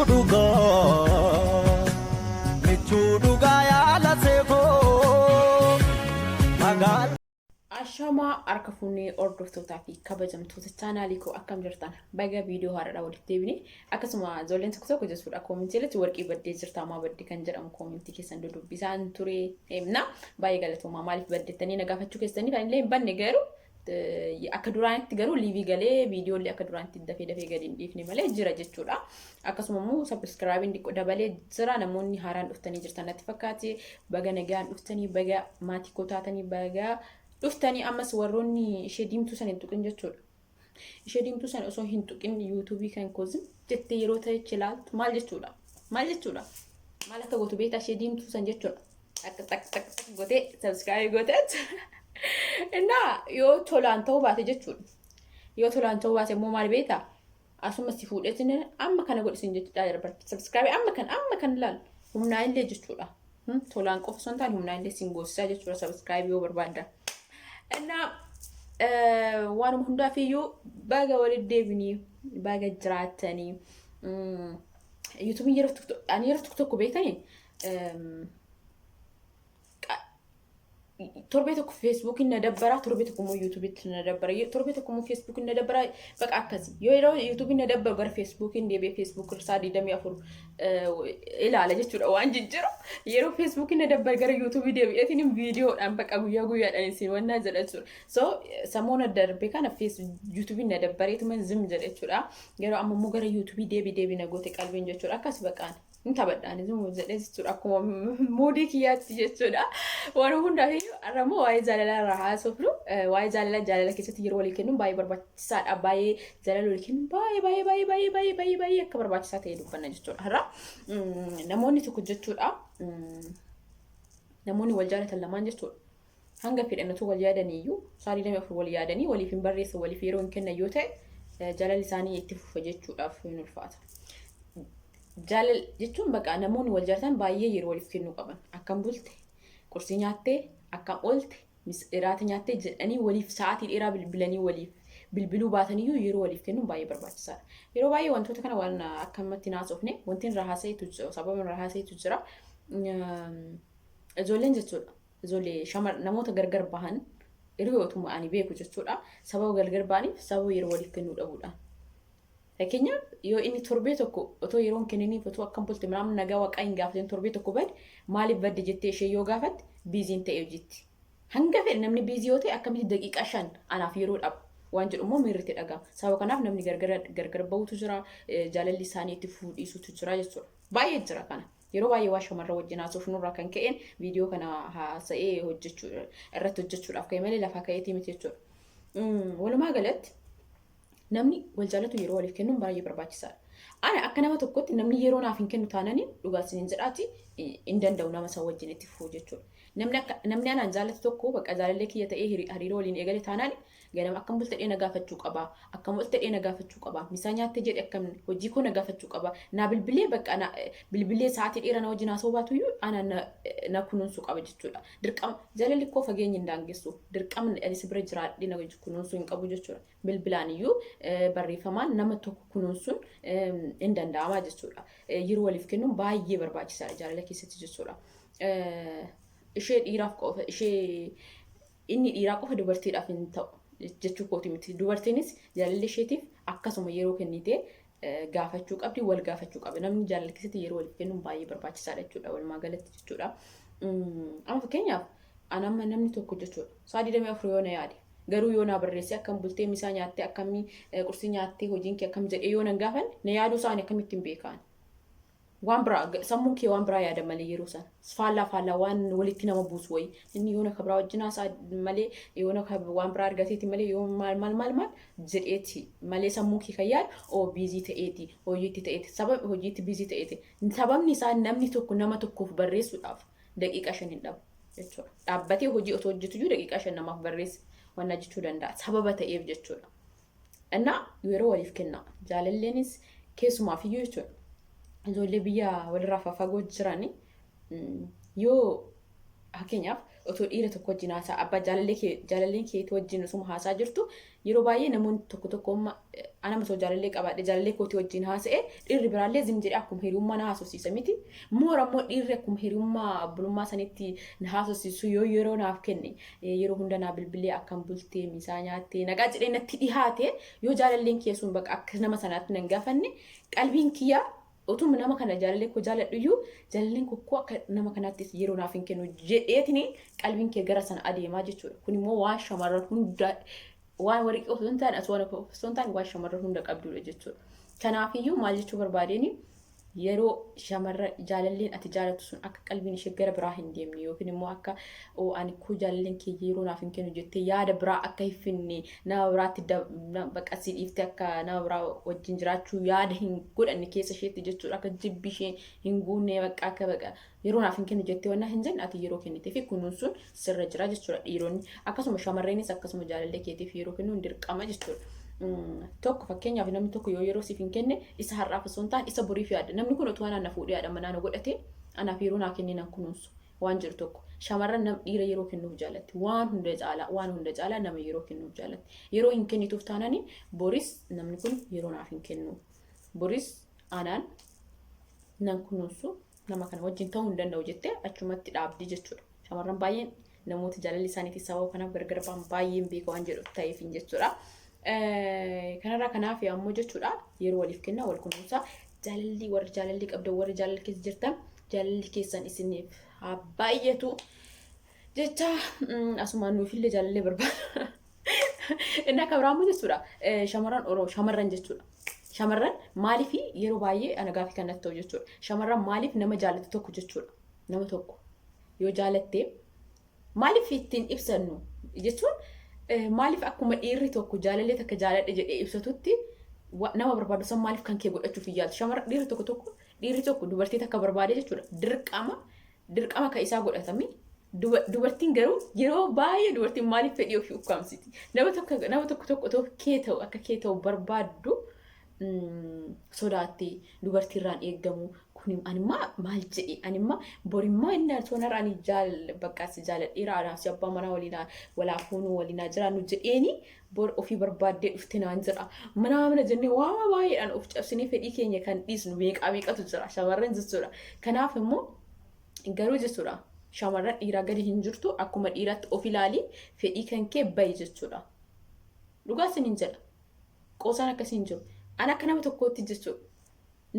Dhugaa michuu dhugaa yaala seekoo magaala. Ashamaa harka fuunee hordoftootaa fi kabajamtoota chaanaalii koo akkam jirtan baga viidiyoo haaraadhaa walitti deebine akkasuma ijoolleen tokko tokko jechuudha koomentii irratti warqii baddee jirta maa badde kan jedhamu koomentii keessan dudubbisaan ture himna baay'ee galatoomaa maaliif baddettanii na gaafachuu keessanii kan illee hin banne garuu akka duraanitti garuu liivii galee viidiyoollee akka duraanitti dafee dafee gadi hin dhiifne malee jira jechuudha. Akkasuma immoo sabiskiraabiin xiqqoo dabalee jira namoonni haaraan dhuftanii jirtan natti fakkaate baga nagaan dhuftanii baga maatii koo taatanii baga dhuftanii ammas warroonni ishee diimtuu san hin tuqin jechuudha. Ishee diimtuu san osoo hin tuqin yuutuubii kan koo zim jettee yeroo ta'echi ilaaltu maal jechuudha? Maal jechuudha? Maal akka gootu beektaa ishee diimtuu san jechuudha. Takk takk takk takk gootee subscribe gootee innaa yoo tolaan ta'uu baate jechuudha. Yoo tolaan ta'uu baate immoo maal beektaa? Asuma si fuudheetiin amma kana godhi sin jechuudha darbarti. Subscribe amma kana laal humnaa illee jechuudha. Tolaan qofa osoo hin taane humnaa illee sin goosisaa jechuudha subscribe yoo barbaadda. Innaa waanuma hundaaf iyyuu baga walitti deebinii baga jiraattanii yuutuubiin yeroo tokko ani yeroo tokko tokko beektanii torbee tokko feesbuukiin na dabbara torbee tokko immoo yuutuubitti na dabbara torbee tokko immoo feesbuukiin na dabbara baqa akkasi yoo yeroo yuutuubiin na dabbaru gara feesbuukiin deebi'ee feesbuuk isaa 24 ilaala jechuudha waan jijjiiru yeroo feesbuukiin na dabbara gara yuutuubii deebi'eetiin viidiyoodhaan baqa guyyaa guyyaadhaan isin wannaa jedha jechuudha so samoona darbe kana yuutuubiin na dabbareetuma zim jedha jechuudha yeroo amma immoo gara yuutuubii deebi deebi na goote qalbiin jechuudha akkas baqaan hin taphadha ani zimuma jedhee jechuudha akkuma muudii kiyyaatti jechuudha. Waan hundaaf iyyuu har'a immoo waa'ee jaalalaa irraa haasofnu waa'ee jaalalaa jaalala keessatti yeroo walii kennuun baay'ee barbaachisaadha. Baay'ee jaalala walii kennuun baay'ee baay'ee baay'ee baay'ee baay'ee baay'ee baay'ee akka barbaachisaa ta'e dubbanna jechuudha. Har'a namoonni tokko jechuudha namoonni wal jaalatan lamaan jechuudha. Hanga fedhan otoo wal yaadanii iyyuu sa'a 24 wal yaadanii waliif hin barreessan waliif yeroo hin kennan yoo ta'e jaalalli isaanii itti fufa jechuudhaaf hin ulfaata. Jaalal jechuun bakka namoonni wal jaalatan baay'ee yeroo waliif kennuu qaban. Akkam bulte, qursii nyaattee, akkam oolte, iraata nyaattee jedhanii waliif sa'aatii dheeraa bilbilanii waliif bilbiluu baataniyyuu yeroo waliif kennuun baay'ee barbaachisaadha. Yeroo baay'ee wantoota kana waan akkamatti naasofne wanti irraa haasa'etu sababa irraa haasa'etu jira. Ijoolleen jechuudha. Ijoollee shamar namoota gargar bahan hiriyootuma ani beeku jechuudha. Sababa gargar ba'aniif sababa yeroo waliif kennuu dhabuudha. Fakkeenyaaf yoo inni torbee tokko otoo yeroo hin kenniniif otoo akkam bulte minaamin nagaa waaqaa hin gaafatin torbee tokko bade maaliif badde jettee ishee yoo gaafatte biiziin ta'e hojiitti. Hanga fedhe namni biizii yoo ta'e akkamitti daqiiqaa 5 anaaf yeroo dhaba waan jedhu immoo miirri itti dhaga'ama. Sababa kanaaf namni gargar gargar bahutu jira jaalalli isaanii itti fufuu dhiisutu jira jechuudha. Baay'ee jira kana. Yeroo baay'ee waa shamarran wajjin haasofnu irraa kan ka'een viidiyoo kana haasa'ee hojjechuu irratti hojjechuudhaaf ka'e malee lafaa ka'eetii miti jechuudha. Walumaa galatti namni wal jaalatu yeroo waliif kennuun baay'ee barbaachisaadha. Ana akka nama tokkotti namni yeroo naaf hin kennu taanani dhugaa isiniin jedhaati hin danda'u nama san wajjin itti fufuu jechuudha. Namni akka namni anaan jaalatu tokko bakka jaalallee kiyya ta'ee hariiroo waliin eegale taanaan ganama akkam bulte dhee na gaafachuu qaba. Akkam oolte dhee na gaafachuu qaba. Misaa nyaatte jedhe akkam hojii koo na gaafachuu qaba. Naa bilbilee bakka na bilbilee sa'aatii dheeraa na wajjin haasa'uu baatuyyuu ana na kunuunsuu qaba jechuudha. Dirqama jaalalli koo fageenya hin daangessu. Dirqama ani si bira jiraadhee na kunuunsuu hin qabu jechuudha. Bilbilaan iyyuu barreeffamaan nama tokko kunuunsuun hin danda'ama jechuudha. Yeroo waliif kennuun baay'ee barbaachisaadha jaalala keessatti jechuudha. Ishee dhiiraaf qofa ishee inni dhiiraa qofa dubartiidhaaf hin ta'u jechuu kooti miti. Dubartiinis jaalalli isheetiif akkasuma yeroo kennitee gaafachuu qabdi, wal gaafachuu qabdi. Namni jaalala keessatti yeroo waliif kennuun baay'ee barbaachisaadha jechuudha walumaa galatti jechuudha. Amma fakkeenyaaf an amma namni tokko jechuudha sa'a 24 yoo na yaade garuu yoo naa barreessee akkam bultee misaa nyaattee akkamii qursii nyaattee hojiin kee akkam jedhee yoo nan gaafanne na yaaduu isaa ani akkamittiin beekaan. Waan biraa sammuun kee waan biraa yaada malee yeroo sana faallaa faallaa waan walitti nama buusu wayii inni yoona ka biraa wajjin haasaa malee yoona ka waan biraa argateeti malee yoo maal maal maal maal jedheeti malee sammuun kee kan yaadu oo biizii ta'eeti hojiitti ta'eeti sabab hojiitti biizii ta'eeti sababni isaa namni tokko nama tokkoof barreessuudhaaf daqiiqaa 5 hin dhabu jechuudha. Dhaabbatee hojii otoo hojjetuyyuu daqiiqaa 5 namaaf barreesse waan jechuu danda'a sababa ta'eef jechuudha. Innaa yeroo waliif kennaa. Jaalalleenis keessumaaf iyyuu jechuudha. Ijoollee biyya walirraa fafagoo jiran yoo fakkeenyaaf Otoo dhiira tokko wajjin haasaa, abbaa jaalallee kee, jaalalleen keetii wajjin osuma haasaa jirtu, yeroo baay'ee namoonni tokko tokko amma anama osoo jaalallee qabaadhe, jaalallee kootii wajjin haasa'e, dhiirri biraallee zim jedhee akkuma hiriyummaa na haasofsiisa miti. Moora immoo dhiirri akkuma hiriyummaa obbolummaa sanitti na haasofsiisu yoo yeroo naaf kenne, yeroo hunda naa bilbilee, akkam bultee, misaa nyaattee, nagaa jedhee natti dhihaate, yoo jaalalleen kiyya sun bakka akka nama sanaatti nan gaafanne, qalbiin kiyya utuma nama kana jaalallee koo jaaladhu iyyuu, jaalalleen koo koo akka nama kanaatti yeroo naaf hin kennu jedheetini qalbiin kee gara sana adeemaa jechuudha. Kun immoo waan shamarran hunda, waan warqii osoo hin taane, as waan osoo hin taane, waan shamarran hunda qabdudha jechuudha. Kanaafiyyuu maal jechuu barbaadeen, yeroo shamarra jaalalleen ati jaalattu sun akka qalbiin ishee gara biraa hin deemne, yookiin immoo akka oo ani koo jaalalleen kee yeroo naaf hin kennu jettee yaada biraa akka hin finne, nama biraatti bakka si dhiifte akka nama biraa wajjin jiraachuu yaada hin godhanne keessa isheetti jechuudha, akka jibbi ishee hin guunne, bakka akka bakka yeroo naaf hin kennu jettee waan hin jenne, ati yeroo kennitee fi kunuunsuun sirra jira jechuudha. Dhiironni akkasuma, shamarreenis akkasuma, jaalallee keetiif yeroo kennuun dirqama jechuudha. Tokko fakkeenyaaf, namni tokko yoo yeroo siif hin kenne, isa har'aaf osoo hin taane isa boriif yaadda. Namni kun otoo anaan na fuudhee haadha manaa na godhate, anaaf yeroo naa kennee nan kunuunsu waan jiru tokko. Shamarran nam dhiira yeroo kennuuf jaalatti. Waan hunda caalaa, waan hunda caalaa nama yeroo kennuuf jaalatti. Yeroo hin kennituuf taanani, boris namni kun yeroo naaf hin kennu. Boris anaan nan kunuunsu, nama kana wajjin ta'uu hin danda'u jettee achumatti dhaabdi jechuudha. Shamarran baay'een namoota jaalalli isaaniitii sababa kanaaf gargar ba'an baay'een beeka waan jedhu ta'eefin jechuudha. Kanarraa kanaaf ammoo jechuudha, yeroo waliif kennaa, wal kunuunsaa. Jaalalli, warri jaalalli qabdan, warri jaalala keessa jirtan, jaalalli keessan isiniif haa baay'atu jecha, asumaan nuufillee jaalallee barbaada. Inni akka biraa immoo jechuudha, shamarran Oromoo, shamarran jechuudha. Shamarran maaliif yeroo baay'ee ana gaafii kan natti ta'u jechuudha. Shamarran maaliif nama jaallatu tokko jechuudha. Nama tokko yoo jaalatte maaliif ittiin ibsannu jechuun, maaliif akkuma dhiirri tokko jaalallee takka jaaladhe jedhee ibsatutti nama barbaadu san maaliif kan kee godhachuuf hin yaaltu? Shamarran, dhiirri tokko tokko, dhiirri tokko dubartii takka barbaade jechuudha. Dirqama dirqama kan isaa godhatami. Dubartiin garuu yeroo baay'ee, dubartiin maaliif fedhii ofii ukkaamsiti? Nama tokko tokko otoo kee ta'u, akka kee ta'u barbaaddu sodaatti, dubartiirraan eeggamu kun, animmaa maal jedhe, animmaa borimmaa inni sonarra ani jaal bakka si jaaladheera, anaaf si abbaa manaa waliin walaa fuunuu waliin jiraannu jedheeni, bor ofii barbaaddee dhufte naan jedha manaa mana jennee waa baay'eedhaan of cabsinee fedhii keenya kan dhiisnu meeqaa meeqatu jira shamarran jechuudha. Kanaaf immoo garuu jechuudha, shamarran dhiiraa gadi hin jirtu, akkuma dhiiraatti of ilaali, fedhii kan kee bahi jechuudha. Dhugaa isiniin jedha. Qoosaan akkasii hin jiru. Ani akka nama tokkootti jechuudha.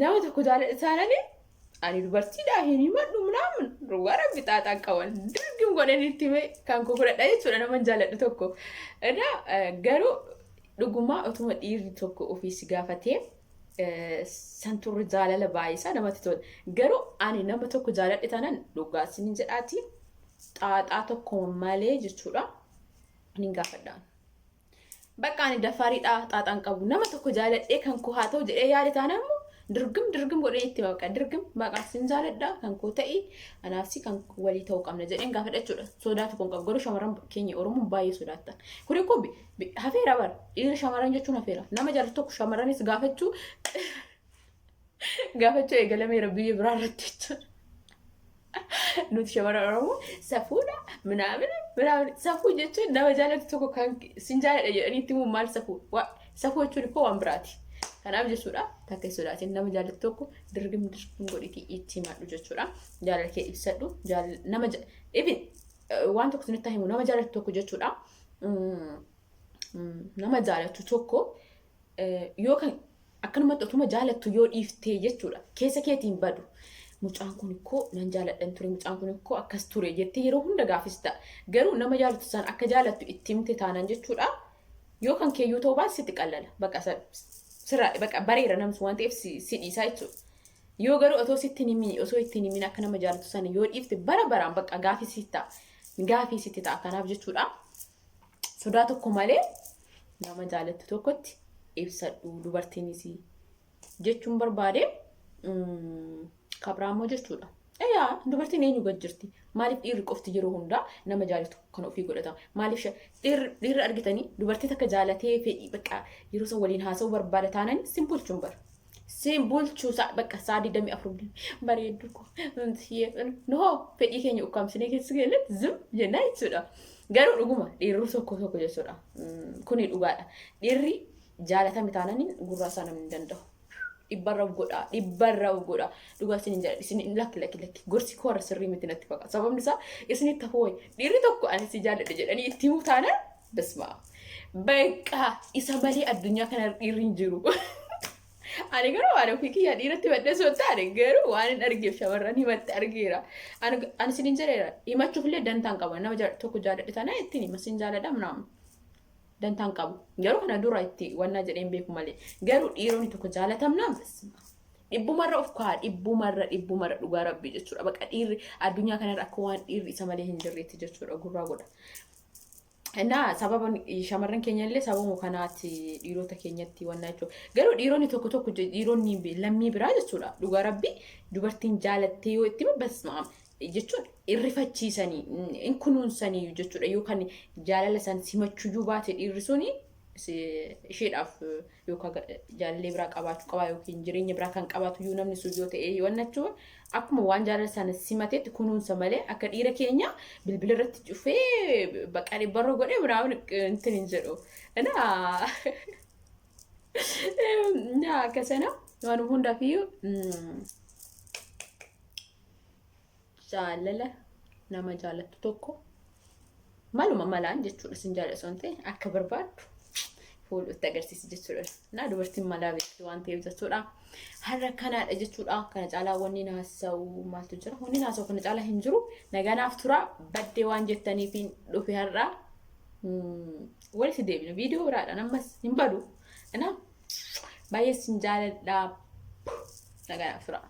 Nama tokko jaaladha taanani, ani dubartiidhaa hin himadhu minaamin, dhugaa rabbi xaaxaan qaban dirgim godhanii itti himee kan koo godhadha jechuudha nama jaaladhu tokko. Irraa garuu dhugumaa otuma dhiirri tokko ofii si gaafatee santurri jaalala baay'isaa namatti tola. Garuu ani nama tokko jaaladhe taanaan, dhugaa isiniin jedhaati, xaaxaa tokko malee jechuudha nin gaafadhaan. Bakka ani dafaariidha, xaaxaan qabu. Nama tokko jaaladhee kan koo haa ta'u jedhee yaade taanaan immoo dirgim dirgim godhee itti baqa, dirgim maqaa sin jaaladha, kan koo ta'i, anaaf si kan walii ta'uu qabna jedheen gaafadha jechuudha. Sodaa tokko hin qabu. Garuu shamarran keenya Oromoon baay'ee sodaattan. Kuni koo hafeera bara. Dhiira shamarran jechuun hafeera. Nama jaalatu tokko shamarranis gaafachuu gaafachuu eegalameera biyya biraa irratti jechuudha. Nuti shamarran Oromoo safuudha minaamina minaamina, safuu jechuun nama jaalatu tokko kan sin jaaladha jedhanii itti himuun maal safuu? Safuu jechuun koo waan biraati. Kanaaf jechuudha, takka hin sodaatin, nama jaalatu tokko dirgim dirgim godhitii itti himadhu jechuudha. Jaalala kee ibsadhu, nama even waan tokko isinitti himu, nama jaalatu tokko jechuudha. Nama jaalatu tokko yoo kan akkanumatti otuma jaalattu yoo dhiiftee jechuudha, keessa keetiin badu. Mucaan kun ikkoo nan jaaladhan ture, mucaan kun ikkoo akkas ture jettee yeroo hunda gaafis ta'a. Garuu nama jaalattu san akka jaalattu itti himte taanaan jechuudha, yoo kan keeyyuu ta'uu baate sitti qallala. Bakka sirraa bakka bareera namni sun waan ta'eef si dhiisaa jechuudha. Yoo garuu otoo sitti hin himin, osoo itti hin himin akka nama jaalattu sana yoo dhiifte, bara baraan bakka gaafii sitti ta'a. Gaafii sitti ta'a. Kanaaf jechuudha, sodaa tokko malee nama jaalattu tokkotti ibsadhu dubartiinis jechuun barbaade. Kabraammoo jechuudha. Eyaa, dubartiin eenyu gad jirti? Maaliif dhiirri qofti yeroo hundaa nama jaalatu kan ofii godhata? Maaliif dhiirri argitanii dubartii takka jaalatee fedhii bakka yeroo san waliin haasa'uu barbaada taanaan sin bulchuun bara. Siin bulchuu bakka sa'a 24 bareeddu koo nuhoo fedhii keenya ukkaamsinee keessa keenyatti zim jennaa jechuudha. Garuu dhuguma dhiirri tokko tokko jechuudha. Kuni dhugaadha. Dhiirri jaalatame taananiin gurraa isaa namni hin danda'u. Dhibbarra of godha. Dhibbarra of godha. Dhugaa isin hin jedha. Isin lakki lakki lakki. Gorsi koo warra sirrii miti natti fakkaata. Sababni isaa isinitti hafuu wayi. Dhiirri tokko ani si jaalladha jedhanii itti himuu taanaan basmaa. Bakka isa malee addunyaa kana dhiirri hin jiru. Ani garuu waan ofii kiyyaa dhiiratti himadhee osoo hin taane garuu waan hin argeef shamarran himatte argeera. Ani isin hin jedheera. Himachuuf illee dantaan qaba. Nama tokko jaalladhe taanaan ittiin hima sin jaalladha minaamu. Dantaan qabu. Garuu kana dura itti wannaa jedheen beeku malee. Garuu dhiironni tokko jaalatamnaan basma. Dhibbumarra of kaa'a dhibbumarra dhibbumarra dhugaa rabbii jechuudha. Bakka dhiirri addunyaa kanarra akka waan dhiirri isa malee hin jirreetti jechuudha gurraa godha. Innaa sababa shamarran keenya illee sababuma kanaatti dhiirota keenyatti wannaa jechuudha. Garuu dhiironni tokko tokko dhiironni lammii biraa jechuudha. Dhugaa rabbii dubartiin jaalattee yoo itti hime basma jechuun irrifachiisanii in kunuunsanii jechuudha. Yoo kan jaalala san simachuyyuu baate dhiirri suni isheedhaaf yookaan jaalallee biraa qabaachuu qabaa yookiin jireenya biraa kan qabaatu iyyuu namni sun yoo ta'e yoo jechuun akkuma waan jaalala sana simatetti kunuunsa malee akka dhiira keenya bilbila irratti cufee bakka dhibbarra godhee biraa intin hin jedhu. Naa naa akka sana waan hundaaf iyyuu jaalala nama jaalattu tokko maluma malaan jechuudha sin jaalladha osoo hin ta'in akka barbaaddu fuudhutti agarsiisi jechuudha. Naa dubartiin malaa beekti waan ta'eef jechuudha. Har'a kanaadha jechuudha. Kana caalaa wanni naasa'u maaltu jira? Wanni naasa'u kana caalaa hin jiru. Naganaaf tura baddee waan jettaniif dhufe har'a. Walitti deebina viidiyoo biraadhaan ammas hin badu. Kanaaf baay'ee sin jaaladha. Naganaaf tura.